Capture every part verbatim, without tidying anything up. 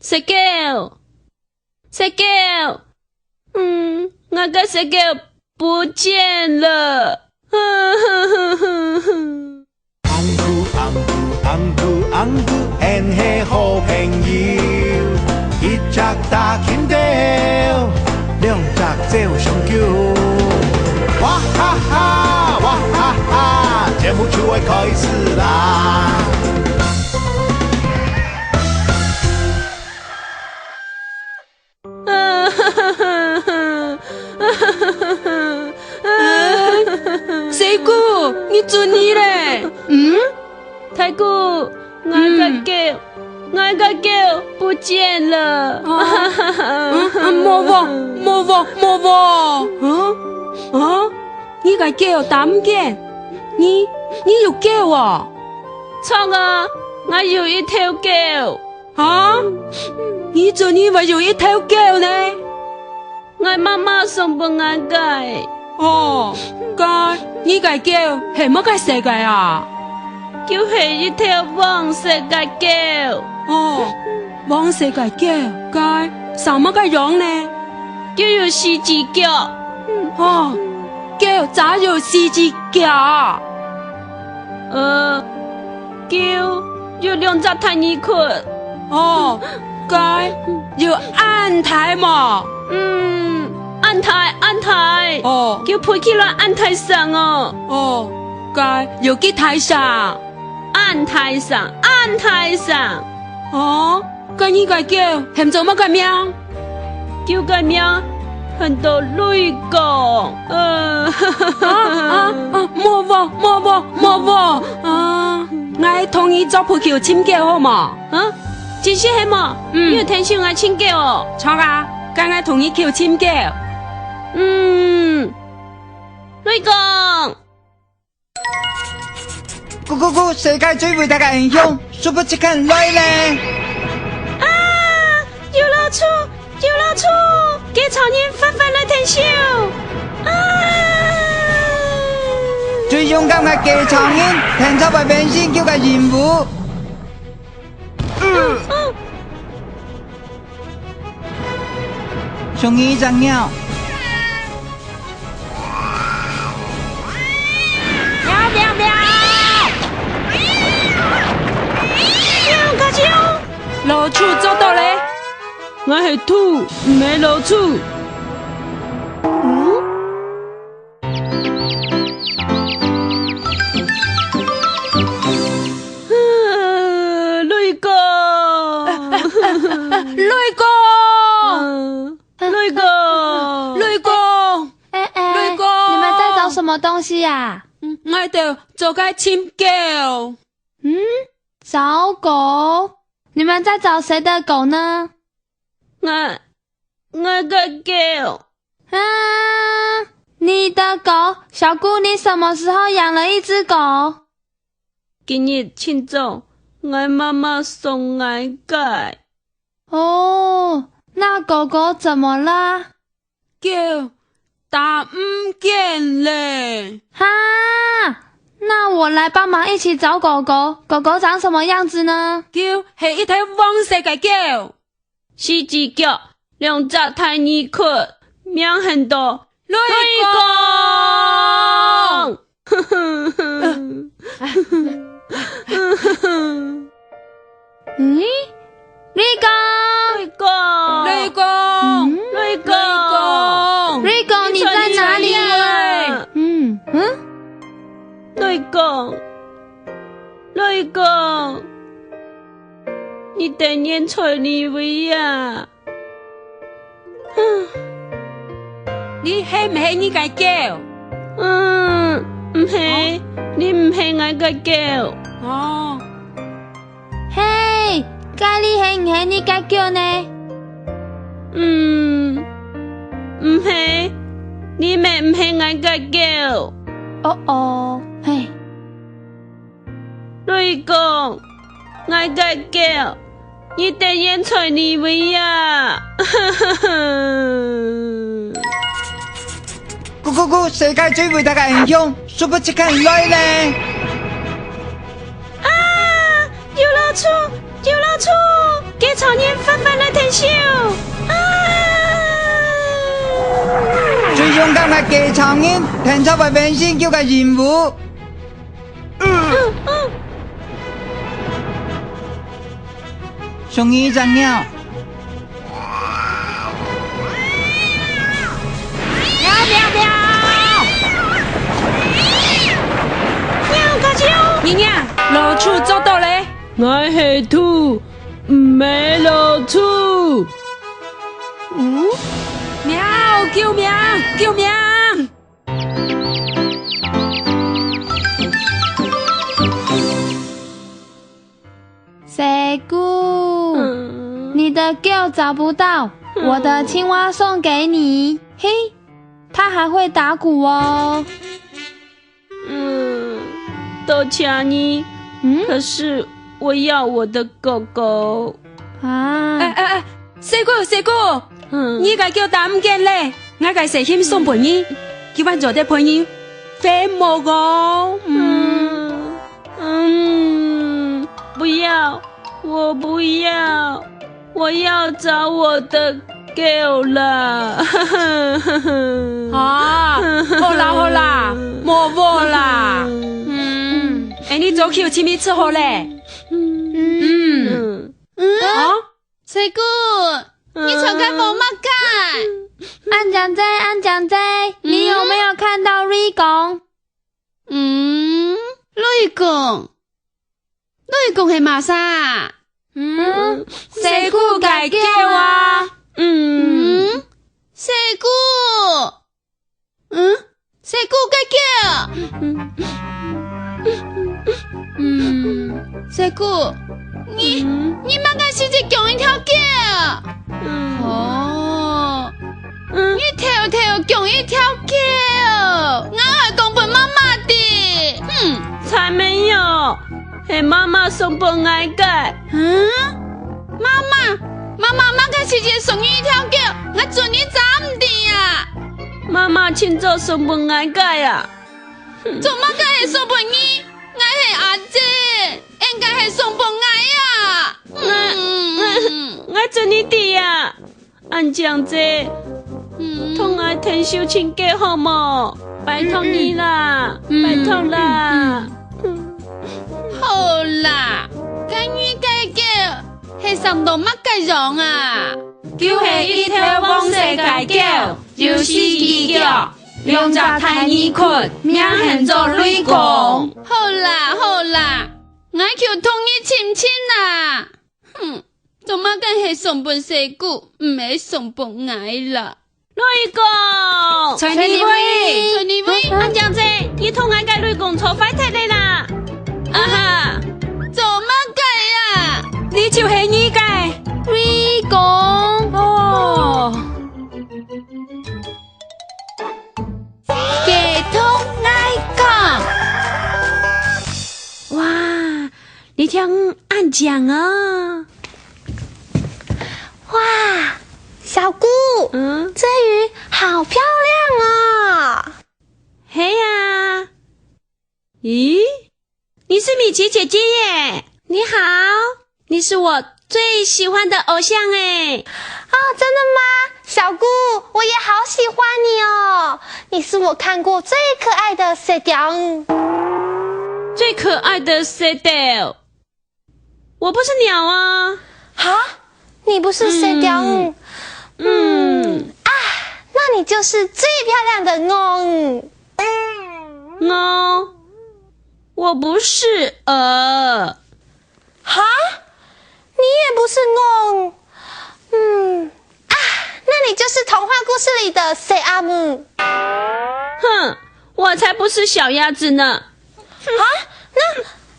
細狗，細狗，嗯，𠊎个細狗不見了。紅姑，紅姑，紅姑，紅姑，𫣆係好朋友。一隻打緊鬥，兩隻走相救。哇哈哈，哇哈哈，節目就愛開始啦！細姑，你做麼咧？嗯？大姑，𠊎个狗，𠊎个狗不見了。啊，啊，啊，無喔，無喔，無喔。啊？啊？你个狗打毋見？你，你有狗喔？著啊，𠊎有一頭狗。 哈？你做麼會有一頭狗呢？𠊎媽媽送分𠊎个。哦，該你个狗係麼个色个啊？就係一頭黃色个狗。哦，黃色个狗，該生麼个樣呢？就有四隻腳。哦，狗正有四隻腳。呃， 狗有兩隻大耳窟。哦，該有恁大無？嗯，恁大，恁大。哦。狗飛起來恁大聲哦。哦，該有幾大聲？恁大聲，恁大聲。哦， 該你个狗喊做麼个名？狗个名喊做雷公。呃，啊，啊，啊，無喔，無喔，無喔。啊，𠊎同你做朋友尋狗好無？啊，真實係無？嗯。你有聽想愛尋狗哦？著啊，該𠊎同你去尋狗。嗯，雷公。 咕咕咕，世界最偉大个英雄，Super Chicken來咧！啊！有老鼠，有老鼠！狗超人發發來𢯭手！啊！最勇敢个狗超人，𢯭手愛完成佢个任務。嗯，嗯。 像一隻鳥。喵，喵，喵！喵，嘎啾！老鼠捉到咧！𠊎係兔，毋係老鼠。嗯？ 雷公！雷公！嗯，雷公！雷公！哎，哎，雷公！你們在找什麼東西呀？嗯，𠊎兜做个尋狗。嗯？找狗？你們在找誰的狗呢？ 𠊎，𠊎个狗。啊，你的狗？小姑，你什麼時候養了一隻狗？今日清早，𠊎媽媽送𠊎个。哦，那狗狗怎麼了？狗打毋見咧。哈，那我來幫忙一起找狗狗。狗狗長什麼樣子呢？狗係一頭黃色个狗。 四隻腳，兩隻大耳窟，名喊做雷公！嗯？雷公！雷公！雷公！嗯？雷公！雷公，你在哪裡？你在哪裡啊？嗯，嗯？雷公！ 雷公，你兜然在哪位啊？你係毋係𠊎个狗？嗯，毋係，哦。你毋係𠊎个狗。哦。嘿，該你係毋係𠊎个狗呢？嗯，毋係，你乜毋係𠊎个狗。哦哦，嘿。 雷公，𠊎个狗，你兜然在哪位啊？咕咕咕，世界最偉大个英雄，Super Chicken來咧！啊！有老鼠，有老鼠！狗超人發發來手！啊！最勇敢个雞腸人，天朝會完成佢个任務。送你一隻鳥。 喵，喵，喵！喵，嘎啾！你呀，老鼠捉到咧！𠊎係兔，毋係老鼠。嗯？喵，救命！救命！ 細姑，嗯。你的狗找不到，嗯。我的青蛙送給你。嘿，它還會打鼓哦。嗯，多謝你，嗯？可是我要我的狗狗。啊。哎，哎，哎，細姑，細姑，嗯。你个狗打毋見咧，𠊎个細心送分你，佢還做得陪你飛牧哦。嗯。嗯。 嗯，不要，我不要，我要找我的狗了。啊，好啦，好啦，莫喔啦。嗯，哎，你早起有尋你伺候咧。嗯。嗯。嗯。啊？細姑，你在該望麼个？恁靚仔，恁靚仔，你有沒有看到雷公？ 嗯，雷公，雷公係麼儕啊？嗯，細姑个狗啊。嗯。嗯，細姑。嗯，細姑个狗。嗯，細姑，你，嗯。你麼个時節降一條狗？嗯。哦。 嗯。你偷偷降一條狗，𠊎愛講分媽媽知。哼。才沒有，係媽媽送分𠊎个。嗯？媽媽，媽媽麼个時節送你一條狗？𠊎準你詐毋知啊！媽媽清早送分𠊎个啊！哼。做麼个係送分你？𠊎係阿姊，應該係送分𠊎啊！𠊎，嗯。𠊎，𠊎準你知啊！ 恁靚姐，嗯。同𠊎𢯭手尋狗好無？拜託你啦，嗯，嗯，拜託啦。嗯，嗯。好啦，該你个狗係生到麼个樣啊？就係一頭黃色个狗，有四支腳，兩隻大耳鬟，名喊做雷公。好啦，好啦，𠊎就同你尋尋啦。哼。 做麼个係送分細姑，毋係送分𠊎啦？雷公！在哪位？在哪位？恁靚姐，你同𠊎个雷公錯壞忒了啦！啊哈！做麼个啊？你就係你个雷公！哦！雞同𠊎講。哇！ 你聽，恁靚啊！哇，小姑，嗯？這魚好漂亮哦！係啊。咦？你是米奇姐姐耶！你好，你是我最喜歡的偶像哎！哦，真的嗎？小姑，我也好喜歡你哦！你是我看過最可愛的細鳥。最可愛的細鳥？ 我不是鳥啊。哈？你不是細鳥？嗯。嗯。啊，那你就是最漂亮的鵝。鵝？我不是鵝。哈？你也不是鵝？嗯，啊，那你就是童話故事裡的細鴨母。哼，我才不是小鴨子呢。啊？那，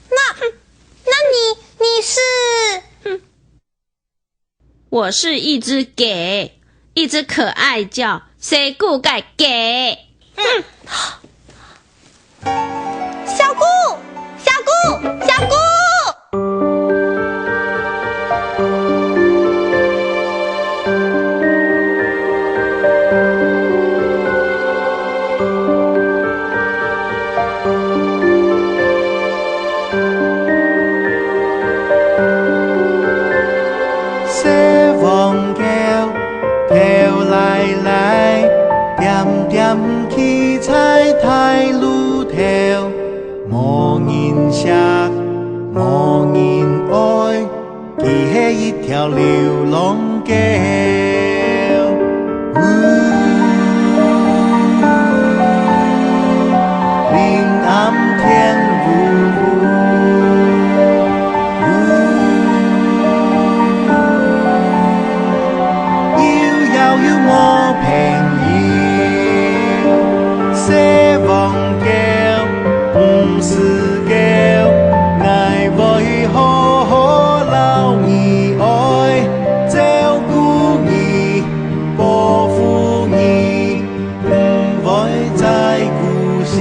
那，那你，你是？我是一隻雞，一隻可愛叫細姑个雞。小姑，小姑，小姑！踮企在大路頭，無人惜，無人愛，佢係一條流浪狗。嗚，臨暗天烏烏， 又枵又無朋友。細黃狗，毋使噭，𠊎會好好摎你愛，照顧你，保護你，毋會再孤栖。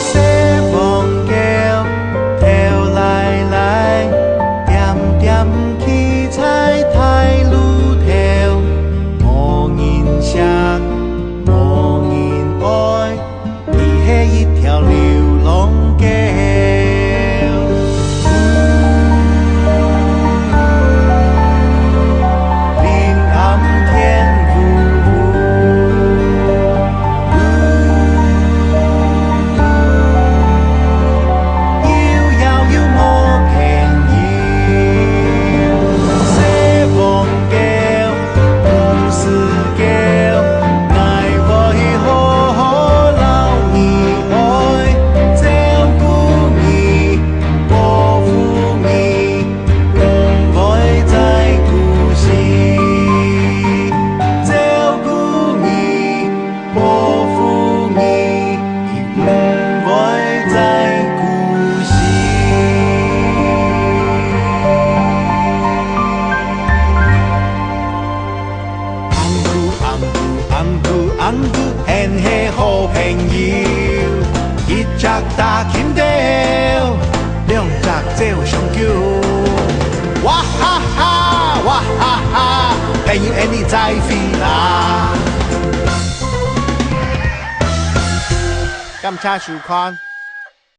細黃狗，頭犁犁，恬恬企在大路頭，無人惜，無人愛， 佢係一條流浪狗。臨暗天烏烏，又枵又無朋友。細黃狗，毋使噭，𠊎會好好摎你愛，照顧你，保護你，毋會再孤栖。照顧你，保護你，毋會再孤栖。 紅姑紅姑紅姑紅姑，𫣆係好朋友。一隻打琴豆，兩隻走相救。哇哈哈，哇哈哈，朋友，𫣆俚再會啦！感謝收看。